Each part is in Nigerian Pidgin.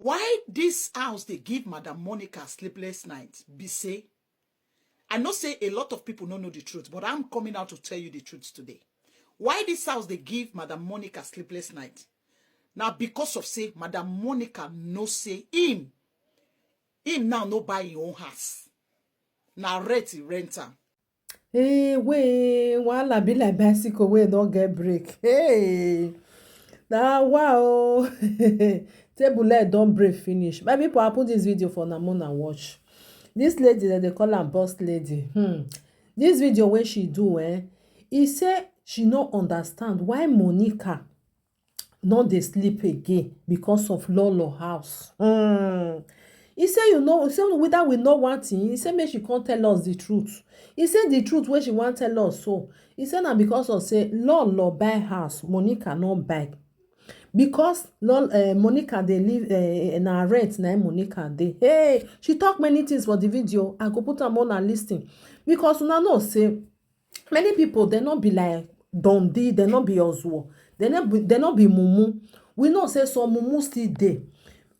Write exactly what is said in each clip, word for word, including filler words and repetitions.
Why this house dey give Madam Monica sleepless night be say, I know say a lot of people no know the truth, but I'm coming out to tell you the truth today. Why this house dey give Madam Monica sleepless night? Now, because of say Madam Monica no say him, him now no buy him own house. Now rent he rent am. Hey, wey wahala be like bicycle wey don get brake. Hey, na wow. Table leg don break finish. My people, I put this video for una, una watch. This lady that they call am boss lady. Hmm. This video wey she do, eh, e say she no understand why Monica no dey sleep again because of Lolo house. Hmm. He say, you know, he say whether we know one thing, he say make she come tell us the truth. He say the truth wey she wan tell us so. He say na because of say Lolo buy house, Monica no buy. Because Lol, uh, Monica dey live uh, na rent na im Monica dey. Hey, she talk many things for the video. I go put am on and listen. Because una know say many people, they no be like Dundee, they no be Ozuo, they no be, they no be Mumu. We know say some Mumu still dey.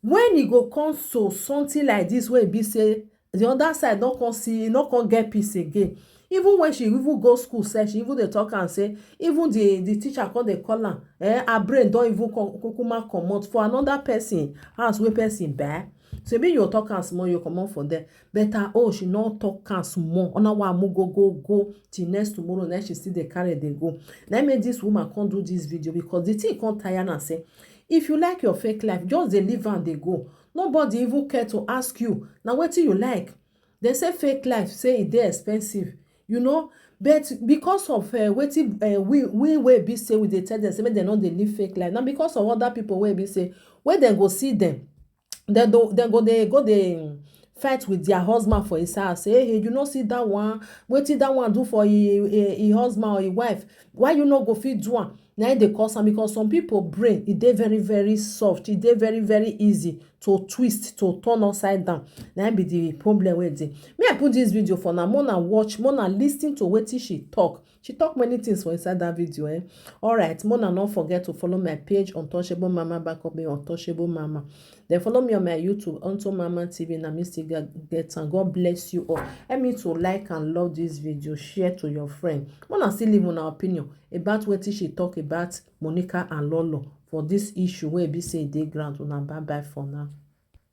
When e go come so something like this wey be say the other side no come see, no come get peace again. Even when she even go school sef, she even dey talk am say even the the teacher come dey call am, eh, her brain don even come kukuma comot for another person house wey person buy. Shebi you talk am small, you comot for there. But her own, she no talk am small. Ona wa mu go go go till next tomorrow. Then she still dey carry dey go. Na im make this woman come do this video because the thing come tire am say, if you like your fake life, just dey leave am dey go. Nobody even care to ask you na wetin you like. They say fake life, say e dey expensive, you know. But because of uh, wetin uh, we we wey be say we dey tell them say make dem no dey live fake life, na because of other people wey be say wey dem go see them, dem do dem go dey go dey fight with their husband for his house, say, hey, you no see that one, wetin that one do for him, him, him husband or him wife, why you no go fit do am? Na im dey cause am, because some people brain e dey very very soft, e dey very very easy to twist, to turn upside down. Na im be the problem wey dey. Me, I put this video for una, mona watch, mona listen to wetin she talk. She talk many things for inside that video, eh? All right, mona, no forget to follow my page, Untouchable Mama Backup Me, Untouchable Mama. Then follow me on my YouTube, Unto Mama T V, na me still get, get am. God bless you all. Help me to like and love this video, share to your friend. Mona still leave una opinion about wetin she talk about Monica and Lolo for this issue wey be say e dey ground. Una bye bye for now.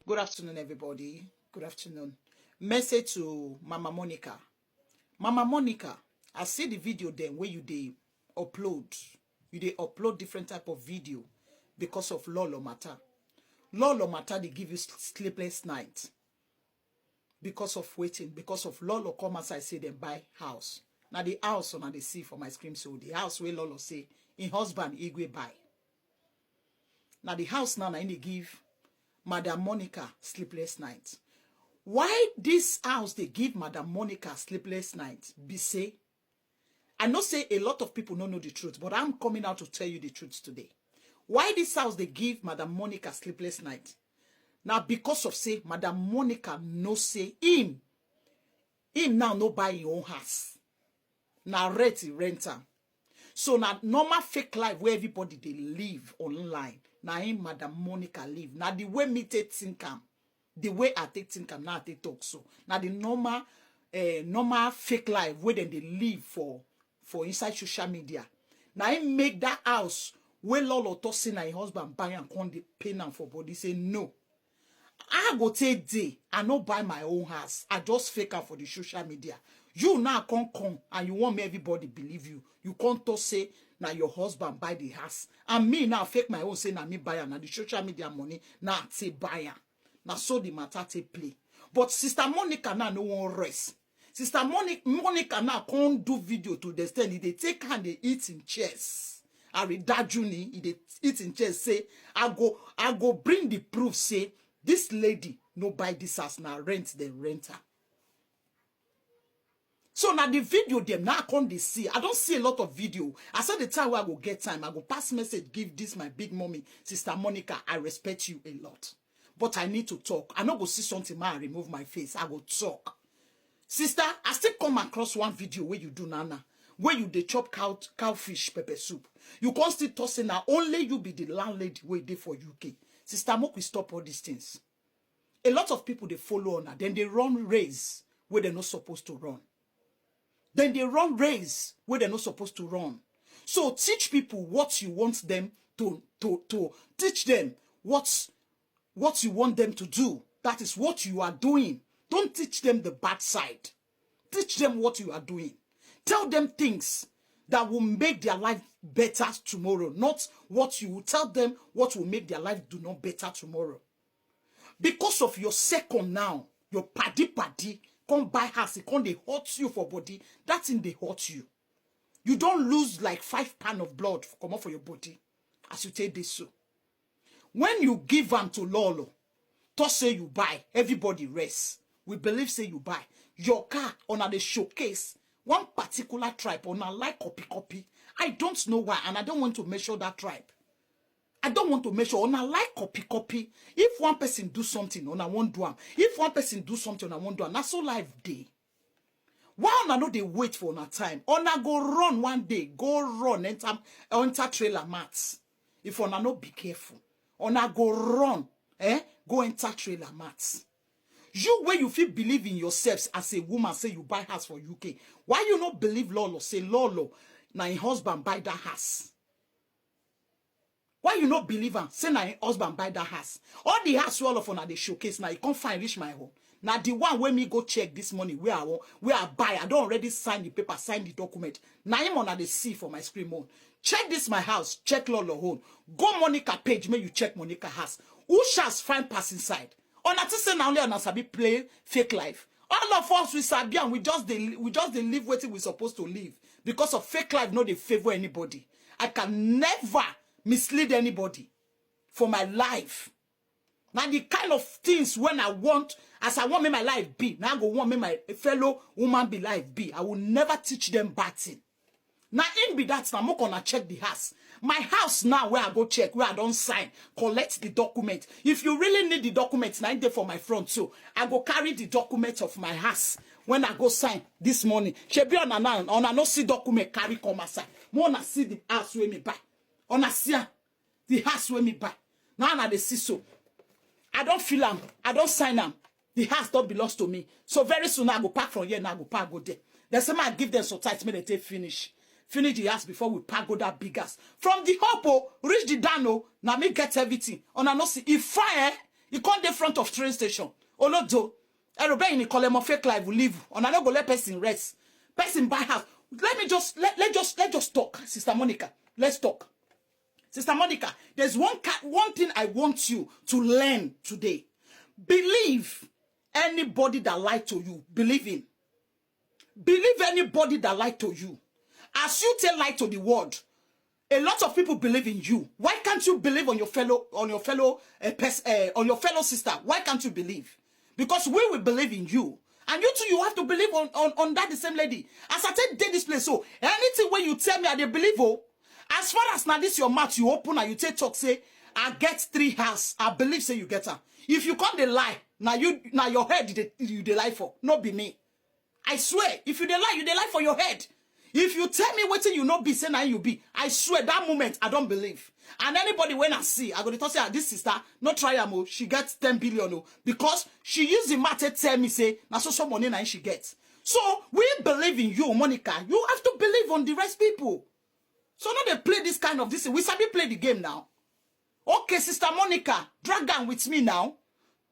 Good afternoon, everybody. Good afternoon. Message to Mama Monica. Mama Monica, I see the video then where you dey upload. You dey upload different type of video because of Lolo matter. Lolo matter dey give you sl- sleepless night because of waiting, because of Lolo come outside say dem buy house. Now the house una dey see for my screen so, the house where Lolo say him husband Igwe buy. Now the house now na im dey give Madam Monica sleepless night. Why this house dey give Madam Monica sleepless night be say, I know say a lot of people no know the truth, but I'm coming out to tell you the truth today. Why this house dey give Madam Monica sleepless night? Now because of say Madam Monica no say him, him now no buy him own house. Na rent he rent am. So na normal fake life where everybody dey live online. Na him Madam Monica live. Na the way me take think am, the way I take think am, now I take talk so. Na the normal, uh, normal fake life where dem dey live for for inside social media. Na him make that house where Lolo talk say na him husband buy and come dey pain am for body. Say no, I go take day. I no buy my own house. I just fake am for the social media. You now come come and you want me everybody believe you. You come talk say na your husband buy the house. And me now fake my own say na me buy am. Na the social media money now I take buy am. Na so the matter take play. But Sister Monica now no wan rest. Sister Moni- Monica now come do video to the extent e dey take hand dey eat him chest. Aridajuni, e dey eat him chest say, I go, I go bring the proof say this lady no buy this house, na rent dem rent her. So now the video dem now I come dey see. I don't see a lot of video. I said the time where I go get time, I go pass message, give this my big mommy, Sister Monica. I respect you a lot. But I need to talk. I no go see something, man, remove my face. I go talk. Sister, I still come across one video where you do nana, where you dey chop cow cowfish pepper soup. You come still talk say na only you be the landlady wey dey for U K. Sister, make we stop all these things. A lot of people dey follow una, then they run race where they're not supposed to run. Then they run race where they're not supposed to run. So teach people what you want them to to to teach them what's what you want them to do. That is what you are doing. Don't teach them the bad side. Teach them what you are doing. Tell them things that will make their life better tomorrow, not what you will tell them what will make their life do not better tomorrow. Because of your second now, your paddy paddy come buy house, it come dey hurt you for body. That thing dey hurt you. You don't lose like five pound of blood come off for your body as you take this so. When you give am to Lolo, to say you buy, everybody rest. We believe say you buy. Your car on the showcase one particular tribe on a like copy copy. I don't know why, and I don't want to measure that tribe. I don't want to measure on a like copy copy. If one person do something, on I won't do am. If one person do something, I won't do am. That's so life day. Why una no dey wait for una time? Una go run one day, go run enter enter trailer mats. If una no be careful, una go run, eh? Go enter trailer mats. You where you feel believe in yourselves as a woman, say you buy house for U K. Why you not believe Lolo? Say Lolo, now your husband buy that house. Why you not believe am? Say na your husband buy that house. All the house all of una dey showcase now. You can't find reach my home. Now the one where me go check this money where I want, where I buy. I don't already sign the paper, sign the document. Now him on the see for my screen on. Check this my house. Check Lolo home. Go Monica page. May you check Monica house. Who shall find pass inside? Una think say na only una sabi play fake life. All of us we sabi and we just dey we just dey live wetin we supposed to live because of fake life no dey favour anybody. I can never mislead anybody for my life. Na the kind of things when I want, as I want make my life be, na I go want make my fellow woman be life be. I will never teach them bad thing. Na im be that na make una check the house. My house now where I go check, where I don't sign, collect the document. If you really need the document, na im dey for my front. So I go carry the document of my house when I go sign this morning. Shebi una now, una no see document carry come outside. More una see the house where me buy. Una see am. The house where me buy. Now una dey see so. I don't feel am. I don't sign am. The house don't belongs to me. So very soon I go pack from here and I go pack go there. They say I give them some time make they take finish. Finish the house before we pack go that big house. From the hopo, reach the dano, now me get everything. Una no see if fire, e come dey front of train station. Olodo, Erobe in Kolemo fake life will leave. Una no go let person rest. Person buy house. Let me just let, let just let just talk, Sister Monica. Let's talk. Sister Monica, there's one one thing I want you to learn today. Believe anybody that lied to you. Believe him. Believe anybody that lied to you. As you tell lie to the world, a lot of people believe in you. Why can't you believe on your fellow on your fellow uh, pers- uh, on your fellow sister? Why can't you believe? Because we will believe in you. And you too, you have to believe on, on, on that the same lady. As I take dey this place, so anything when you tell me, I dey believe. Oh, as far as now this your mouth, you open and you take talk, say, I get three house. I believe say you get her. If you come dey lie, now you now your head dey- you dey lie for. No be me. I swear, if you dey lie, you dey lie for your head. If you tell me wetin you no be, say na you be. I swear that moment I don't believe. And anybody when I see, I go to talk say, ah, this sister, no try am o. She gets ten billion o because she use the matter tell me say na so so money na she gets. So we believe in you, Monica. You have to believe on the rest people. So no dey play this kind of this. We sabi play the game now. Okay, Sister Monica, drag am with me now.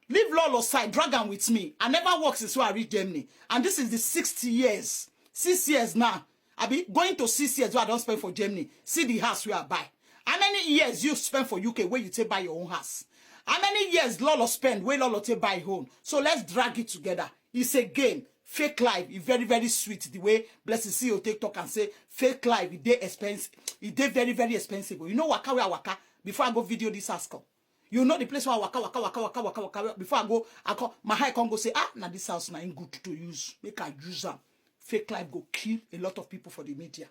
Leave Lolo side, drag am with me. I never work since I reached Germany. And this is the sixth years. Six years now. I be going to six years where I don't spend for Germany. See the house where I buy. How many years you spend for U K where you take buy your own house? How many years Lolo spend where Lolo take buy home? So let's drag it together. It's a game. Fake life is very, very sweet. The way Blessing C E O take talk and say fake life, it dey expensive. It dey very, very expensive. You know waka where I waka before I go video this house come. You know the place where I waka, waka, waka, waka, waka, waka. Before I go, I come, my eye come go say, ah, now this house na im good to use. Make I use am. Fake life go kill a lot of people for the media.